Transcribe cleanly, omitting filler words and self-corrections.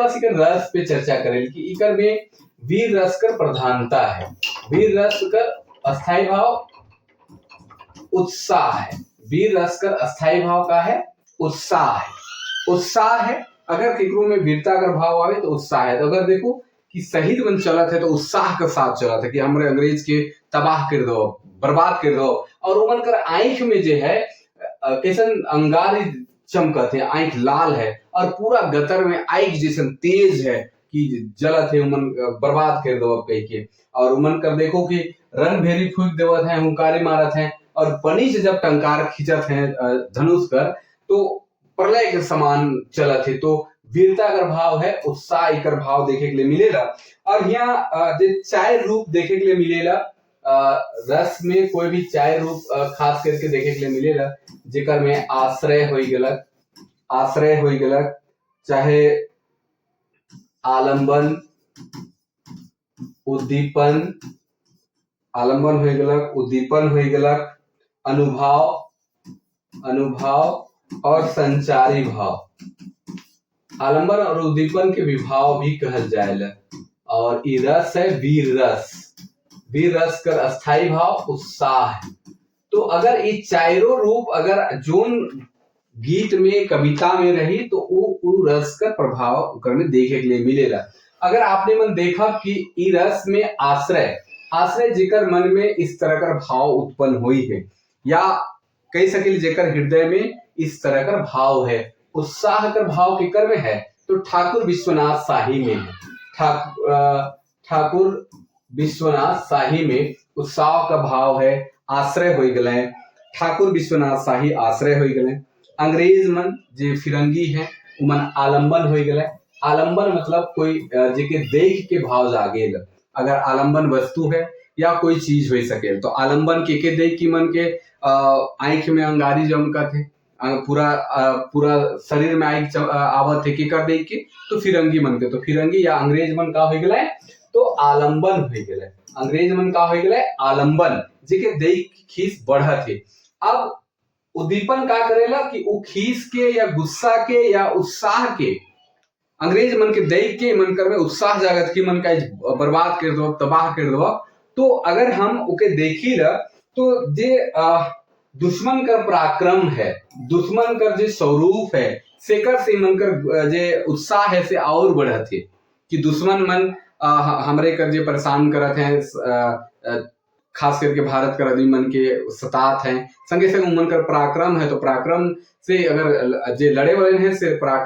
थोड़ा सी एकर रस पे चर्चा करेल कि इकर में वीर रस कर प्रधानता है। वीर रस कर अस्थाई भाव उत्साह है। वीर रस कर अस्थाई भाव का है? उत्साह है, उत्साह है। अगर केकरो में वीरता कर भाव आवे तो उत्साह है। तो अगर देखो कि शहीद मन चलत है तो उत्साह के साथ चलत है कि हमरे अंग्रेज के तबाह कर दो, बर्बाद कर दो। और उमन कर आंख में जो है कैसन अंगारी चमकत है, आंख लाल है और पूरा गतर में आंख जैसन तेज है कि जलत है, उमन बर्बाद कर दो अब कह के। और उमन कर देखो कि रन भेरी फूक देवत है, हुंकारी मारत है और पनी से जब टंकार खींचत है धनुष कर तो प्रलय के समान चलत है। तो वीरता कर भाव है, उत्साह एकर भाव देखे के लिए मिलेला। और यहाँ जे चार रूप देखे के लिए मिलेला, रस में कोई भी चार रूप खास करके देखे के लिए मिलेला, जेकर में आश्रय हो गलक, आश्रय हो गलक, चाहे आलंबन, उद्दीपन, आलंबन हो गलक, उद्दीपन हो गलक, अनुभाव, अनुभाव और संचारी भाव। आलंबन और उद्दीपन के विभाव भी कहल जाएला। और ई रस है वीर रस। वीर रस कर अस्थाई भाव उत्साह है। तो अगर ये चारों रूप अगर जोन गीत में, कविता में रही तो वो रस का प्रभाव ओकर में देखे के लिए मिलेला। अगर आपने मन देखा कि ई रस में आश्रय, आश्रय जेकर मन में इस तरह का भाव उत्पन्न हुई है या कह सके जेकर हृदय में इस तरह का भाव है, उत्साह कर भाव केकर में है तो ठाकुर विश्वनाथ शाही में है। ठाकुर विश्वनाथ शाही में उत्साह का भाव है, आश्रय हो गए। ठाकुर विश्वनाथ शाही आश्रय हो गए। अंग्रेज मन जे फिरंगी है उमन आलंबन हो गए। आलंबन मतलब कोई जेके देख के भाव जागेल। अगर आलंबन वस्तु है या कोई चीज हो सके तो आलंबन के देख की मन के आंख में अंगारी जमकत है, पूरा शरीर में आंख आवत है के कर देख के तो फिरंगी मन के, तो फिरंगी या अंग्रेज मन का हो गए तो आलंबन हो गए। अंग्रेज मन का हो गए आलंबन, जेके देख खीस बढ़त है। अब उद्दीपन का करेला कि वो खीस के या गुस्सा के या उत्साह के अंग्रेज मन के देख के मन कर में उत्साह जागत की मन का बर्बाद कर दो, तबाह कर दो। तो अगर हम ओके देखी ल तो जे दुश्मन का पराक्रम है, दुश्मन का जे स्वरूप है, सेकर से मन कर जे उत्साह है से और बढ़त है कि दुश्मन मन हमरे कर जे परेशान करत हैं, खास करके भारत कर आदमी मन के सतात हैं, संगे संग मन कर पराक्रम है तो पराक्रम से अगर जे लड़े वाले हैं से पराक्रम